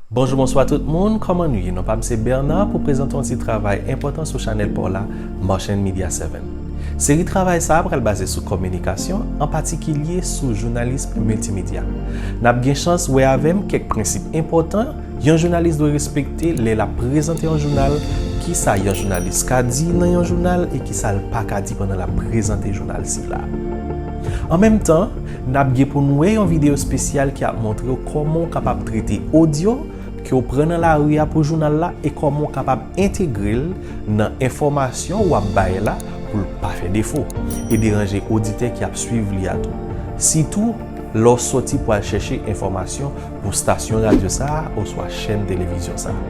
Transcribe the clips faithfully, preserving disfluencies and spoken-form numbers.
Bonjou, bonswa tout moun, kòman nou ye? Non pa m se Bernard pou prezante yon ti travay enpòtan sou chanèl pa w la, Marchand Media Seven. Seri travay sa a pral baze sou kominikasyon, an patikilye sou jounalis miltimedya. N ap gen chans wè avè m kèk prensip enpòtan yon jounalis dwe respekte lè l ap prezante yon jounal, kisa yon jounalis ka di nan yon jounal e kisa l pa ka di pandan l ap prezante jounal sila. An menm tan, n ap gen pou n wè yon videyo espesyal ki ap montre w kòman w kapab trete odyo ke w pran nan lari a pou jounal la e kòman w kapab entegre l nan enfòmasyon w ap bay la pou l pa fè defo e deranje oditè ki ap swiv li a tou. Sitou lè w soti pou al chèche enfòmasyon pou stasyon radyo sa a oswa chèn televizyon sa a.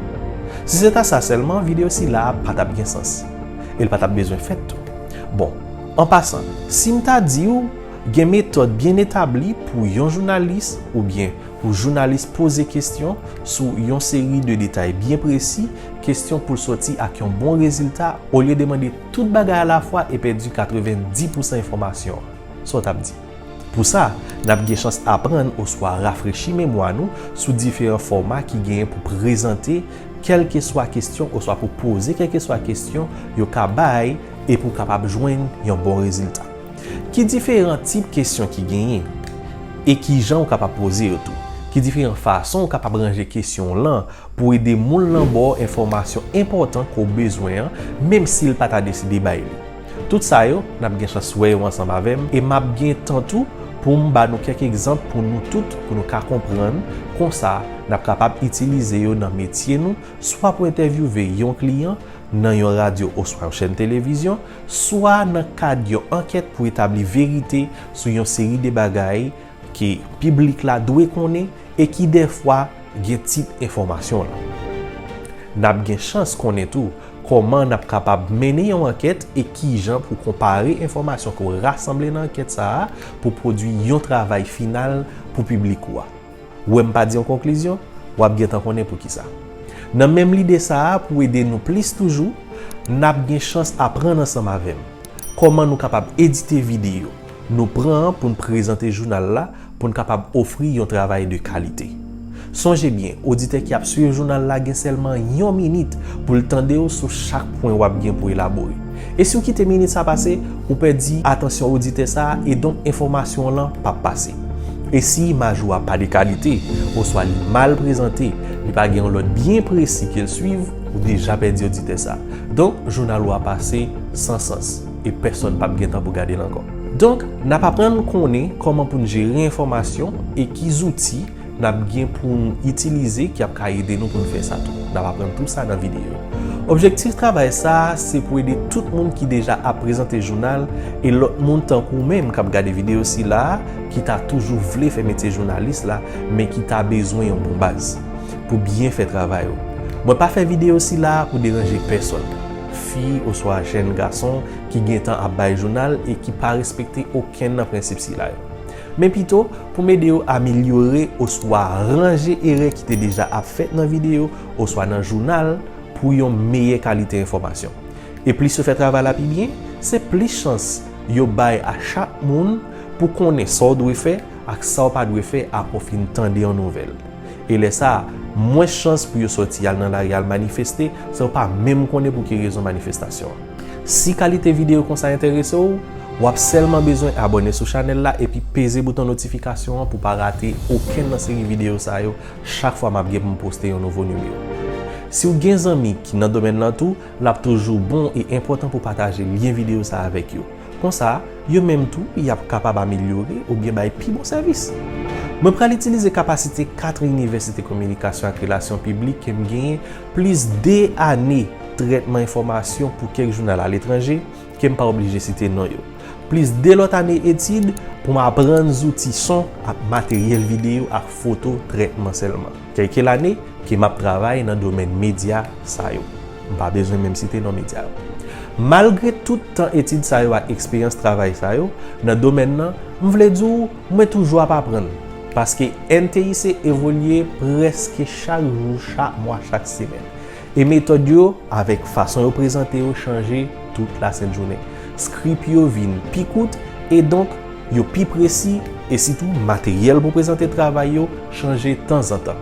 Si se ta sa sèlman, videyo sila a pa t ap gen sans e l pa t ap bezwen fèt tou. Bon, an pasan, si m ta di w gen metòd byen etabli pou yon jounalis oubyen pou jounalis poze kesyon sou yon seri de detay byen presi, kesyon pou l soti ak yon bon rezilta, olye de mande tout bagay alafwa e pèdi katrevenndis pousan enfòmasyon an. Sa w t ap di? Pou sa, n ap gen chans aprann oswa rafrechi memwa nou sou diferan fòma ki genyen pou prezante kèlkeswa kesyon oswa pou poze kèlkeswa kesyon yo ka bay e pou w kapab jwenn yon bon rezilta. Ki diferan tip kesyon ki genyen e ki jan w kapab poze yo tou? Ki diferan fason w kapab ranje kesyon w lan pou ede moun lan ba w enfòmasyon enpòtan ke w bezwen an, menm si l pa ta deside bay li? Tout sa yo, n ap gen chans wè yo ansanm avè m e m ap gen tan tou pou m ba nou kèk egzanp pou nou tout, pou nou ka konprann, konsa n ap kapab itilize yo nan metye nou, swa pou entèvyouve yon kliyan nan yon radyo oswa yon chèn televizyon, swa nan kad yon ankèt pou etabli verite sou yon seri de bagay ke piblik la dwe konnen e ki dèfwa gen tit enfòmasyon lan. N ap gen chans konnen tou kòman n ap kapab mennen yon ankèt e kijan pou konpare enfòmasyon ke w rasanble nan ankèt sa a pou pwodui yon travay final pou piblik ou a. Ou wè m pa di yon konklizyon, w ap gentan konnen poukisa. Nan menm lide sa a, pou ede nou plis toujou, n ap gen chans aprann ansanm avè m kòman nou kapab edite videyo nou pran an pou n prezante jounal la, pou n kapab ofri yon travay de kalite. Sonje byen, oditè ki ap swiv jounal la gen sèlman yon minit pou l tande w sou chak pwen w ap gen pou elabore. E si w kite minit sa pase, ou pèdi atansyon oditè sa a, e donk enfòmasyon w lan p ap pase. E si imaj ou a pa de kalite, oswa li mal prezante, li pa gen yon lòd byen presi ke l swiv, ou deja pèdi oditè sa a. Donk, jounal ou a pase san sans, e pèsonn p ap gen tan pou gade l ankò. Donk, n ap aprann konnen kòman pou n jere enfòmasyon e ki zouti n ap gen pou n itilize ki ap ka ede nou pou n fè sa tou. N ap aprann tou sa nan videyo. Objektif travay sa a se pou ede tout moun ki deja ap prezante jounal e lòt moun tankou w menm k ap gade videyo sila a ki ta toujou vle fè metye jounalis la, men ki ta bezwen yon bon baz pou byen fè travay ou. Mwen pa fè videyo sila a pou deranje pèsonn, fi oswa jèn gason ki gentan ap bay jounal e ki pa respekte okenn nan prensip sila yo. Men pito, pou m ede yo amelyore oswa ranje erè ki te deja ap fèt nan videyo oswa nan jounal pou yon meyè kalite enfòmasyon. E plis yo fè travay la pi byen, se plis chans yo bay a chak moun pou konnen sa w dwe fè ak sa w pa dwe fè apre w fin tande yon nouvèl. E lè sa a, mwens chans pou yo sòti al nan lari al manifeste san yo pa menm konnen pou ki rezon manifestasyon an. Si kalite videyo konsa enterese w, w ap sèlman bezwen abòne sou chanèl la epi peze bouton notifikasyon an pou w pa rate okenn nan seri videyo sa yo chak fwa m ap gen pou m poste yon nouvo nimewo. Si w gen zanmi ki nan domèn lan tou, l ap toujou bon e enpòtan pou w pataje lyen videyo sa a avèk yo. Konsa, yo menm tou, y ap kapab amelyore oubyen bay pi bon sèvis. Mwen pral itilize kapasite kat inivèsite kominikasyon ak relasyon piblik ke m genyen, plis de ane trètman enfòmasyon pou kèk jounal aletranje ke m pa oblije site non yo, plis de lòt ane etid pou m aprann zouti son ak materyèl videyo ak foto trètman sèlman. Kèlke lane ke m ap travay nan domèn medya sa yo. M pa bezwen menm site non medya yo. Malgre tout tan etid sa yo ak eksperyans travay sa yo nan domèn nan, m vle di w, mwen toujou ap aprann, paske N T I C evolye prèske chak jou, chak mwa, chak semèn. E metòd yo, avèk fason yo prezante yo, chanje tout lasent jounen. Skrip yo vin pi kout, e donk, yo pi presi, e sitou, materyèl pou prezante travay yo chanje tanzantan.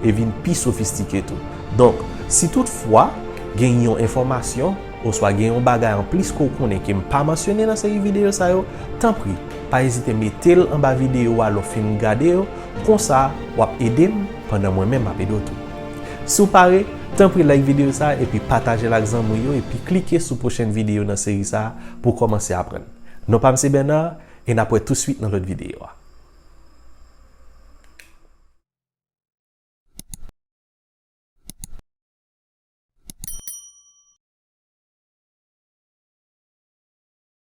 e vin pi sofistike tou. Donk, si toutfwa gen yon enfòmasyon oswa gen yon bagay anplis ke w konnen ke m pa mansyone nan seri videyo sa yo, tanpri, pa ezite mete l anba videyo a lè w fin gade yo, konsa w ap ede m pandan mwen menm m ap ede w tou. Si w pare, tanpri like videyo sa epi pataje l ak zanmi w yo epi klike sou pwochèn videyo nan seri sa pou w kòmanse aprann. Non pa m se Bernard e n ap wè touswit nan lòt videyo a.